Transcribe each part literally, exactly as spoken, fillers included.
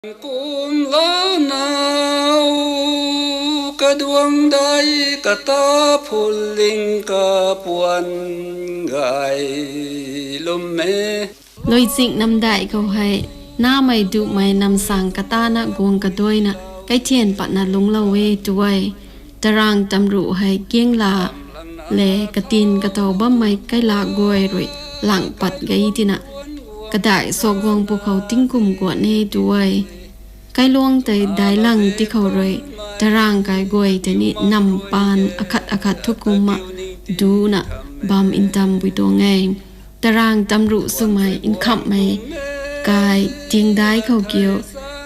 Kum la nau kaduang dai kata phulling kapuan gai lum e. Luizing namdaih khou hei, namei duhmei namsang katana guang kaduaina, kaithian patna lungclou e tu e. Tarang tamruh hei kiangla le katin katow bammei kaila guay rui lang pat gei tina, kadaih sa guang pwkhou tingkum guan e tu e. Kailuang tei dailang tikhou rui, tarang kai guay tei ni nampaan akhat akhat thukumna, duna bam ntam pui tuang e. Tarang tamruh swmei nkhamhmei kai tingdai khou kiu,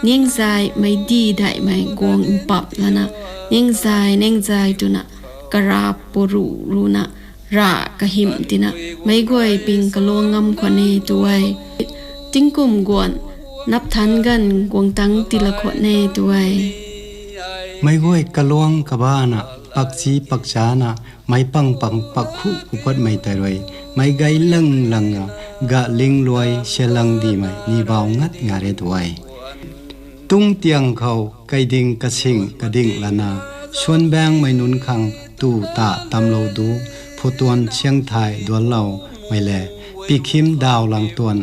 ningzay mei di daihmei guang mpap lana, ningzay ningzay twna, karap puru runa, ra kahim tina, meic guay ping kaluang ngam khwan e tu e. Tingkum guan, nap than ganv guang tang tila khwan e tu e. Meic guay kaluang kabana, pakchi pakchana, meic pang pang pakkhu kupat mei tei rui, meic gei lang langa, ga ling luai sialang dimei ni bau ngat nga re tu e. Tung tiang khou kaiding kasing kading lana, suanbaengmei nunc khang tu ta tamlou du, phutuan siangthai duanlou mei le, pikhim daw lang tuan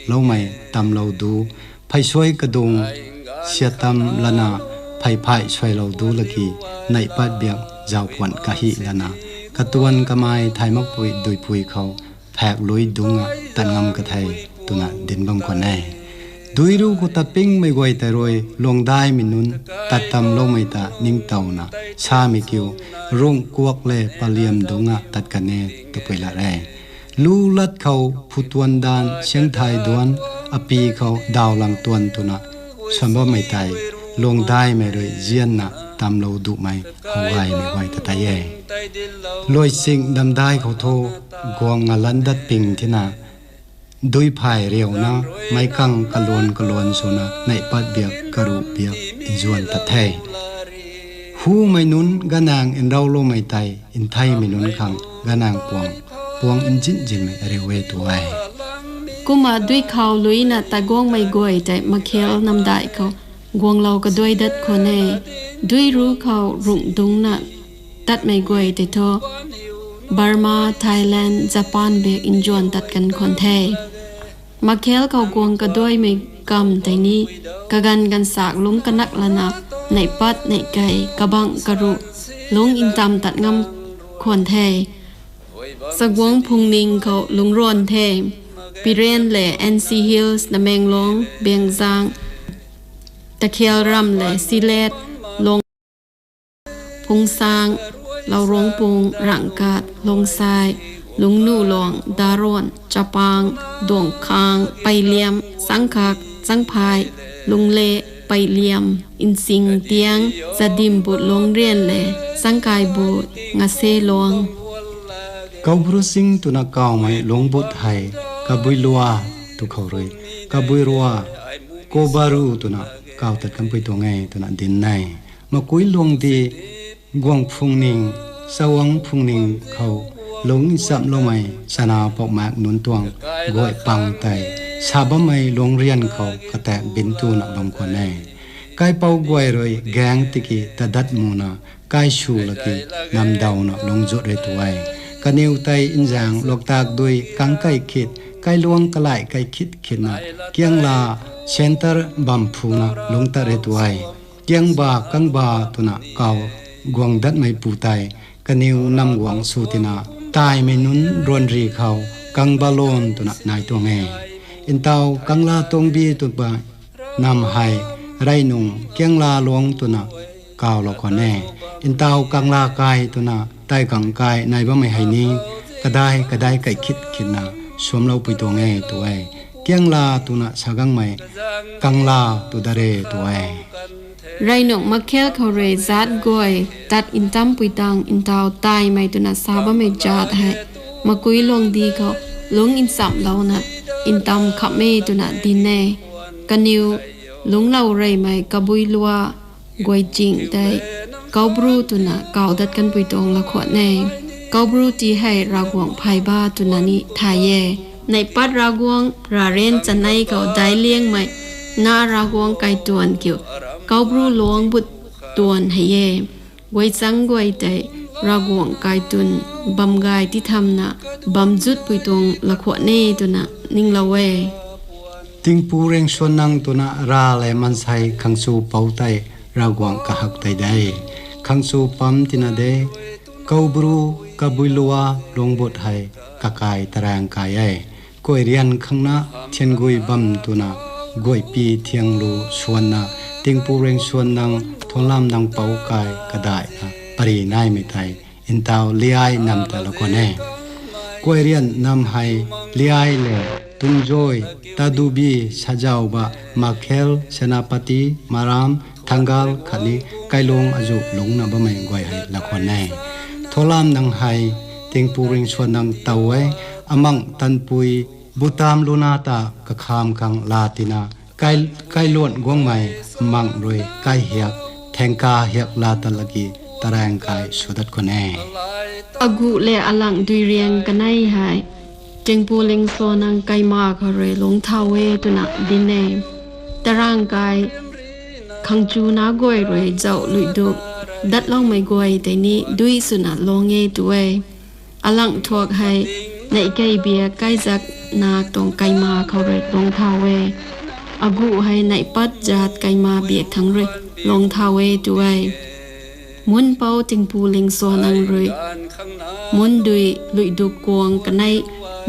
loumei tamlou du, pheysuai kadung siatam lana, pheyphay suailou du laki, neihpat biak zaupuan kahi lana, katuan kamei thay makpui duipui khou, phak lui dungc a tat ngam kathei, twna dinc bam khwan e. Dui ru khou tat pingmei guay tei rui, luangdaimei nunc, tat tamloumei ta ningtowna, samei kiu, rungh kuak le paliam dungc a tat kan e, twpui lat re. Lu lat khou phutuan dan siangthai duan, api khou daw lang tuan twna, suan bammei tei, luangdaimei rui zianna tamlou duhmei, how gaymei guay ta tei e. Luaising damdai khou thu, guang ngalan dat ping thina, dui phay riuna, meic kang kaluan kaluan swna, neihpat biak karuh biak nzuan tat the. Humei nunc ganang nrauloumei tei, ntheimei nunc khang ganang puang, puang nzin zinmei ariu e tu e. Kumna dui khou luina taguangmei guay tei makhel namdaih khou, guanglou kaduai dat khwan e. Dui ru khou rungh dungcna tatmei guay tei thu, Burma, Thailand, Japan biak nzuan tat kan khwan the. Makhel khou guang kaduaimei kam tei ni, kaganv ganvsak lungc kanak lana, neihpat neihkei, kabangc karuh, lungc ntam tat ngam khwan the. Saguang phungning khou lungc ruan the. Piren le N C Hills, Tamenglong, Biangzang, Takhial ram le Silet, Long, Phungsang, Lauruangpung, Rangkat, Longsai, Lungnuhluang, Daron, Chapang, Duangkhang, Peiliam, Sangkhak, Sangphai, Lungle, Peiliam, Nchingtiang, Chadimbut, Lungrian le Sangkaibut, Ngaseluang. Kaubru Sing twna kawmei Luangbut hei, Kabuilua tw khou rui, Kabuirua, Kobaru twna kaw tat kanpui tuang e twna dinc e. Makui Luangdi, Guang Phungning, Sawang Phungning khou, lungc nchamloumei chana pauhmaek nunc tuang guay pang tei, sa bammei Lungrian khou kataek binc tuna bam khwan e. Kaipouc guay rui gaeng tiki tadat muna, kai sw laki namdawna lungc zut re tu e. Kaniw tei nzaeng Luaktak dui kang kai khit, kailuang kalai kai khit khitna, Kiangla centre bam phuna lungc tat re tu e. Kiangba, Kangba twna kaw guang datmei pu tei, kaniw nam guang sw tina, taimei nunc ruanri khou, Kangba Lon twna nai tuang e. Ntaw Kangla Tuangbi twba nam hei, Reinung Kiangla Luang twna kawlou khwan e. Ntaw Kangla Kai twna, Taigang Kai nai bammei hei ni, kadai kadai kai khit khitna, suamloupui tuang e tu e. Kiangla twna sa gangmei, Kangla tw dat re tu e. Reinung Makhel khou rui zaat guay tat ntampui tang ntaw taimei twna sa bammei zaat hei, Makui Luangdi khou lungc nchamlouna, ntam kham e twna dinc e. Kaniw lungclou reymei Kabuilua guay ching tei, Kaubru twna kaw dat kanpui tuang la khwan e. Kaubru ti hei Ravguangc Phaiba twna ni thay e. Neihpat Ravguangc Raren chanei khou daic liangmei Na Ravguangc kaituan kiu, Koubru luang but tuan hei e. Guay chang guay tei Ravguangc kaituan bam gay tithamna bam zutpui tuang lakhuan e twna ninglou e. Tingpu Riangsuanang twna rav le maansei khangchu pou tei Ravguangc kahak tei de. Khangchu pam tina de, Koubru, Kabuilua luang but hei kakai taraeng kai e. Kuai rian khangna thiangui bam twna guaypi thianglu suanna, Tingpu Riangsuanang, Thuanlamnang pou kai kadaihna pary naimei tei ntau Liai nam ta lou khwan e. Kuai rian nam hei Liai le Tungzoi, Tadubi, Sazaoba, Makhel, Senapati, Maram, Thangal khatni Kailuang azu lungcna bammei guay hei lou khwan e. Thuanlamnang hei Tingpu Riangsuanang tow e, amang tanpui Butam luna ta kakham khang laa tina, kai, kailuan guangmei mang rui kaihiak, thengka hiak laa ta laki taraeng kai sw dat khwan e. Aguh le alang dui riang kanei hei Tingpu Riangsuanang kaima khou rui lungc thau e twna din e. Taraeng kai khangchuna guay rui zauh luiduk datloumei guay tei ni dui swna lung e tu e. Alang thuak hei neih kei biak kaizak nak tuang kaima khou rui lungc thau e. Aguh hei neih pat zat kaima biak thangc rui lungc thau e tu e. Mun pou Tingpu Riangsuanang rui mun dui luiduk kuang kanei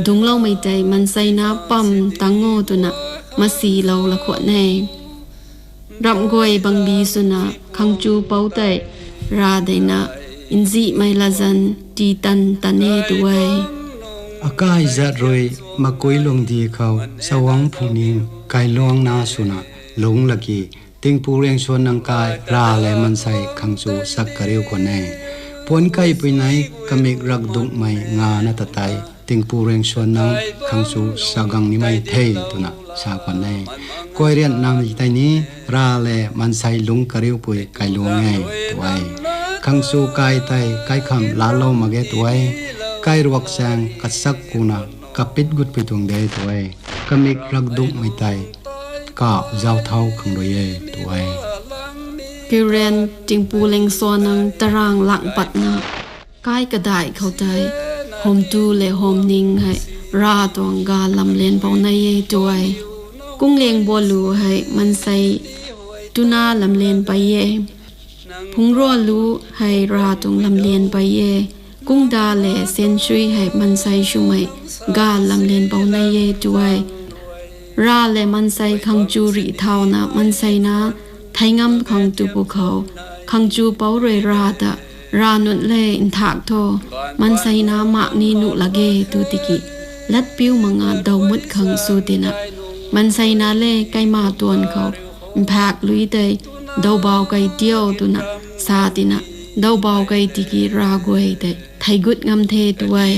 dungcloumei tei maanseina pam tang o twna masilou lakhuan e. Ramh guay bangbi swna khangchu pou tei rav deina nzihmei latzan tii tan tan e tu e. Akai zat rui Makui Luangdi khou Chawang Phungning Kailuang na swna lungc laki Tingpu Riangsuanang kai rav le maansei khangchu sak kariu khwan e. Puan kaipui nei kamik rakdukmei ngana ta tei Tingpu Riangsuanang khangchu sa gang nimei the twna sa khwan e. Kuai rian nam tei ni rav le maansei lungc kariupui Kailuang e tu e. Khangchu kai tei kaikham laalou mak ge tu e. Kairuak chaeng kasak kuna kapit gutpui tuang de tu e. Kamik rakdukmei tei ka zauc thau khang rui e tu e. Kiuren Tingpu Riangsuanang taraeng lang patna kai kadaih khou tei hom tu le hom ning hei rav tuang ga lamlen pou nei e tu e. Kungliang Bualu hei maansei tuna lamlen pei e. Phungrualu hei rav tuang lamlen pei e. Kungda le Sensui hei maansei swmei ga lamlen pou nei e tu e. Rav le maansei khangchu rih thauna maanseina thei ngam khang tu pwkhou, khangchu pou rui rav ta, rav nunc le nthak thu, maanseina mak ni nuh lak ge tu tiki, latpiu manga daw mut khang sw tina, maanseina le kaima tuan khou mphak lui tei, dawbau kei tiau twna sa tina, dawbau kei tiki rav guay tei thei gut ngam the tu e.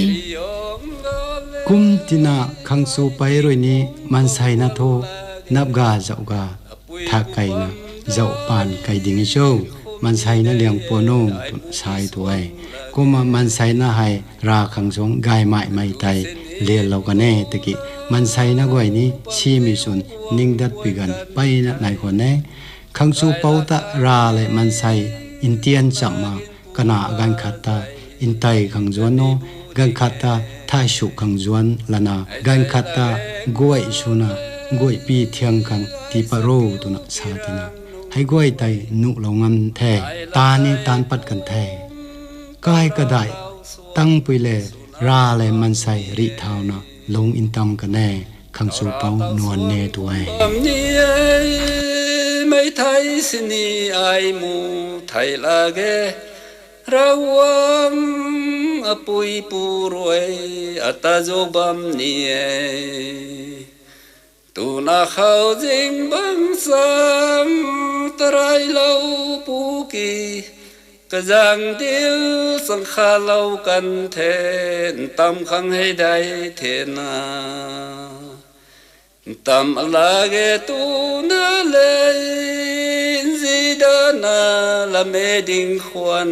Kum tina khangchu pei rui ni maanseina thu nap ga zauh ga thak keina zauh paan kei ding e cho, maanseina liang puan o twna sa e tu e. Kumna maanseina hei rav khang suang gaymaimei tei lianlou kan e tiki, maanseina guay ni simei swn ning datpui ganv peyna nai khwan e. Khangchu pou ta rav le maansei ntian chamna, kana ganv khat ta ntei khang zuan o, ganv khat ta thai sw khang zuan lana, ganv khat ta guay swna, guaypi thiang khang tii pat ro twna sa tina, hei guay tei nuhlou ngam the, taan ni taan pat kan the. Kai kadaih tangpui le rav le maansei rih thauna lung ntam kan e, khangchu pou nuan e tu e. Bam ni e, mei thei sini ai mu thei lak ge, Ravguangc apui pu rui ata zu bam ni e. Tuna khou zingbangc cham tarailou pu ki, kazang dil chang khalou kan the, ntam khang hei dai the na. Ntam lak ge tuna le, nzi dana lam e ding khwan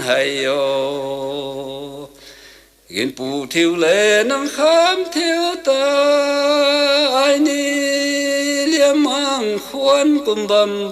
hei o. Ginpu thiu le nang kham thiu ta, ai ni liang mang khwan kum bam